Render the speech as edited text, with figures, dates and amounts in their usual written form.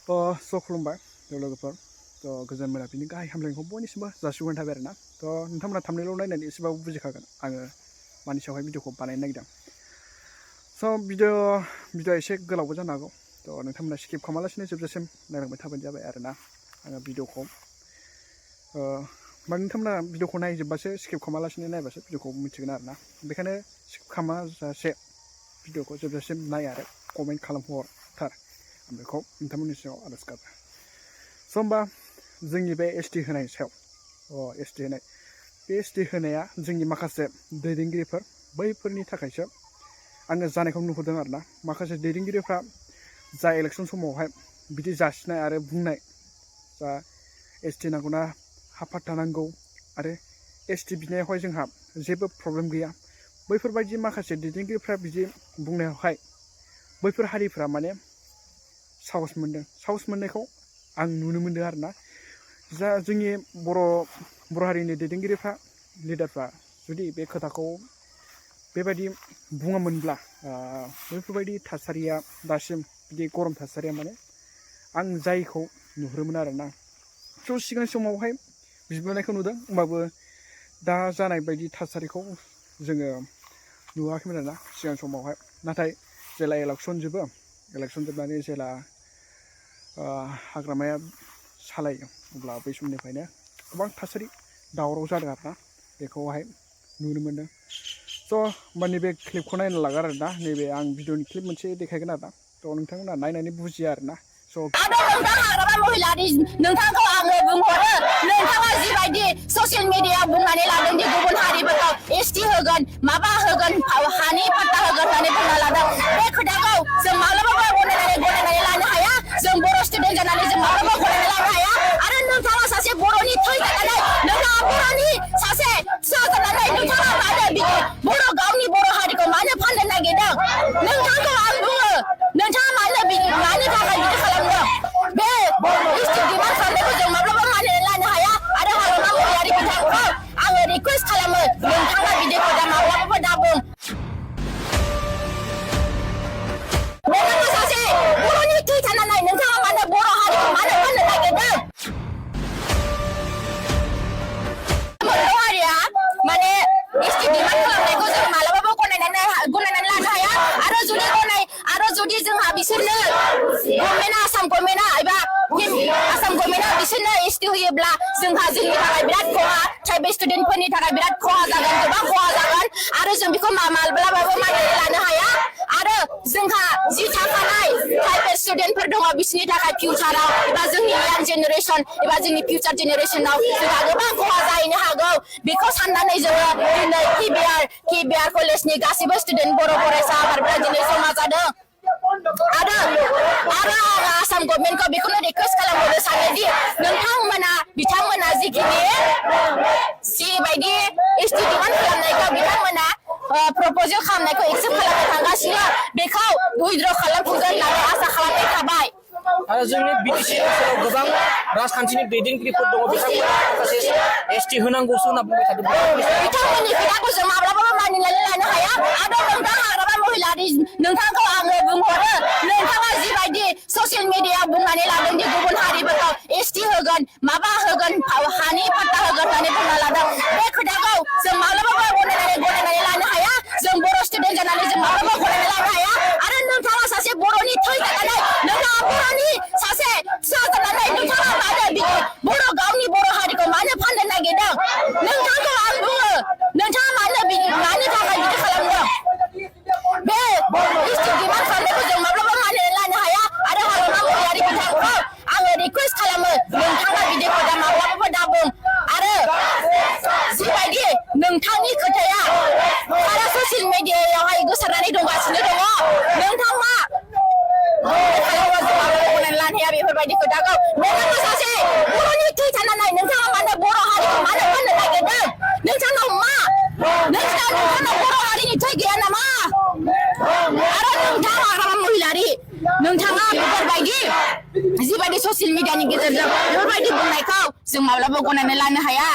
खुलुमबाय लोगोफोर गोजोन मोनाबिलिनि गाहाय हामलायनायखौ बयनिसिमबो जासिहरनाय थाबाय आरोना नोंथांमोना थाम्बनेइलाव नायनानै एसेबाबो बुजिखागोन आङो मानि सायावहाय भिडिअखौ बानायनो नागिरदों भिडिअआ एसे गोलावबो जानो हागौ नोंथांमोना स्किप खालामालासिनो जोबजासिम नायलांबाय थाबानो जाबाय आरोना आङो भिडिअखौ नोंथांमोना भिडिअखौ नायजोबबासो स्किप खालामालासिनो नायबासो भिडिअखौ मिथिगोन आरोना बेखायनो स्किप खालामाजासे भिडिअखौ जोबजासिम नाय आरो कमेन्ट खालामहरथार आं बेखौ नोंथांमोननि सायाव आरज गाबो होमबा जोंनि बे एसटि होनाय सायाव एसटि होनाया जोंनि माखासे दैदेनगिरिफोर बैफोरनि थाखायसो आङो जानायखौ नुहुरदों आरोना माखासे दैदेनगिरिफ्रा जा इलेक्सन समावहाय बिदि जासिनाय आरो बुंनाय जा एसटि नांगौना हाफात नांगौ आरो एसटि बिनायावहाय जोंहा जेबो प्रब्लेम गैया बैफोरबायदि माखासे दैदेनगिरिफ्रा बिदि बुंनायावहाय बैफोर हारिफ्रा माने साहस मोननायखौ आं नुनो मोनदों आरोना जा जोंनि बर' हारिनि दैदेनगिरिफ्रा लिडारफ्रा जुदि बे खोथाखौ बेबायदि बुङामोनब्ला बैफोरबायदि थासारिया दासिम बिदि गरम थासारिया माने आं जायखौ नुहुरोमोन आरोना सिगां समावहाय बिबोनायखौ नुदों होमबाबो दा जानाय बायदि थासारिखौ जोङो नुवाखैमोन आरोना सिगां समावहाय नाथाय जेला इलेक्सन जोबनानै जेला हाग्रामाया सालायो अब्ला बै समनिफ्रायनो गोबां थासारि दावराव जादों आरोना बेखौहाय नुनो मोनदों होमबा नैबे क्लिपखौ नायनो लागोन आरोना नैबे आं भिडिअनि क्लिप मोनसे देखायगोन आरोना नोंथांमोना नायनानै बुजिया आरोना हाग्रामा महिलारि नोंथांखौ आङो बुंहरो नोंथाङा जिबायदि ससियेल मिडियायाव बुंनानै लादों दि गुबुन हारिफोरखौ एसटि होगोन माबा होगोन हानि पाट्टा होगोन होननानै बुंना लादों बे खोथाखौ जों माब्लाबाबो गनायनानै लानो हाया जों बर' स्टुडेन्ट जानानै जों माब्लाबाबो गनायनानै लानो हाया आरो नोंथाङा सासे बर'नि थै जानानै नोंथाङा बर'नि सासे फिसा जानानै नोंथाङा मानो बिदि गावनि बर' हारिखौ मानो फाननो नागिरदों नोंथांखौ आं बुङो नोंथाङा मानो थाखाय बिदि खालामदों बे एसटि डिमान्ड खालामनायखौ जों माब्लाबा मानिनानै लानो हाया आरो हाग्रामा महिलारि बिथांखौ आङो रिकुवेस्ट खालामो नोंथाङा बिदि खोथा माब्लाबाबो दाबुं नोंथाङा सासे बर'नि थै थानानै नोंथाङा मानो बर' हारिखौ मानो फाननो नागिरदों बर' हारिया माने एसटि डिमान्ड खालामनायखौ जों माब्लाबाबो गनायनानै लानो हाया आरो जुदि जोंहा बिसोरनो आसाम गभर्नमेन्टआ बिसोरनो एसटि होयोब्ला जोंहा जोंनि थाखाय बिराद खहा ट्राइबेल स्टुडेन्टफोरनि थाखाय बिराद खहा जागोन गोबां खहा जागोन आरो जों बेखौ माब्लाबाबो मानिनानै लानो हाया आरो जोंहा जि थाखानाय ट्राइबेल स्टुडेन्टफोर दङ बिसोरनि थाखाय फिउचाराव एबा जोंनि यां जेनेरेसन एबा जोंनि फिउचार जेनेरेसनाव जोंहा गोबां खहा जाहैनो हागौ बेखौ साननानै जोङो दिनै केबिआर कलेजनि गासैबो स्टुडेन्ट बर' फरायसा आफादफोरा दिनै जमा जादों आरो आसाम गभर्नमेन्टखौ बेखौनो रिकुवेस्ट खालामहरनो सानोदि बिथांमोना जिबायदि एसटि डिमान्ड खालामनायखौ बिथांमोना प्रप'जेल खालामनायखौ एक्सेप्ट खालामनो थांगासिनो बेखौ उइथड्र खालामफिनगोन होननानै आसा खालामनाय थाबाय आरो जोंनि बिटिसि ओनसोलाव गोबां राजखान्थिनि दैदेनगिरिफोर दङ बिथांमोना माखासे एसटि होनांगौसो होनना बुंबाय थादों बिथांमोननि खोथाखौ जों माब्लाबाबो मानिनानै लानो हाया आरो नोंथां हाग्रामा महिलारि नोंथांखौ आङो बुंहरो नोंथाङा जिबायदि ससियेल मिडियायाव बुंनानै लादों दि गुबुन हारिफोरखौ एसटि होगोन माबा होगोन हानि पाट्टा होगोन होननानै बुंना लादों बे खोथाखौ जों माब्लाबाबो गनायनानै लानो हाया जों बर' स्टुडेन्ट जानानै जों माब्लाबाबो गनायनानै लानो हाया आरो नोंथाङा सासे बर'नि थै जानानै नोंथाङा बर'नि सासे फिसा जानानै नोंथाङा मानो बिदि गावनि बर' हारिखौ मानो फाननो नागिरदों नोंथांखौ आं बुङो नोंथाङा मानो थाखाय बिदि खालामदों बे एसटि डिमान्ड खालामनायखौ जों माब्लाबा मानिनानै लानो हाया आरो हाग्रामा महिलारि बिथांखौ आङो रिकुवेस्ट खालामो नोंथाङा बिदि खोथा माब्लाबाबो दाबुं आरो जिबायदि नोंथांनि खोथाया सारा ससियेल मिडियायावहाय गोसारनानै दंगासिनो दङ नोंथाङा गनायनानै लानो हाया बेफोरबायदि खोथाखौ नोंथाङा सासे बर'नि थै थानानै नोंथाङा मानो बर' हारिखौ मानो फाननो नागिरदों नोंथांनाव नोंथांनाव बर' हारिनि थै गैया नामा आरो नोंथाङा हाग्रामा महिलारि नोंथाङा बेफोरबायदि जिबायदि ससियेल मिडियानि गेजेरजों बेफोरबायदि बुंनायखौ जों माब्लाबा गनायनानै लानो हाया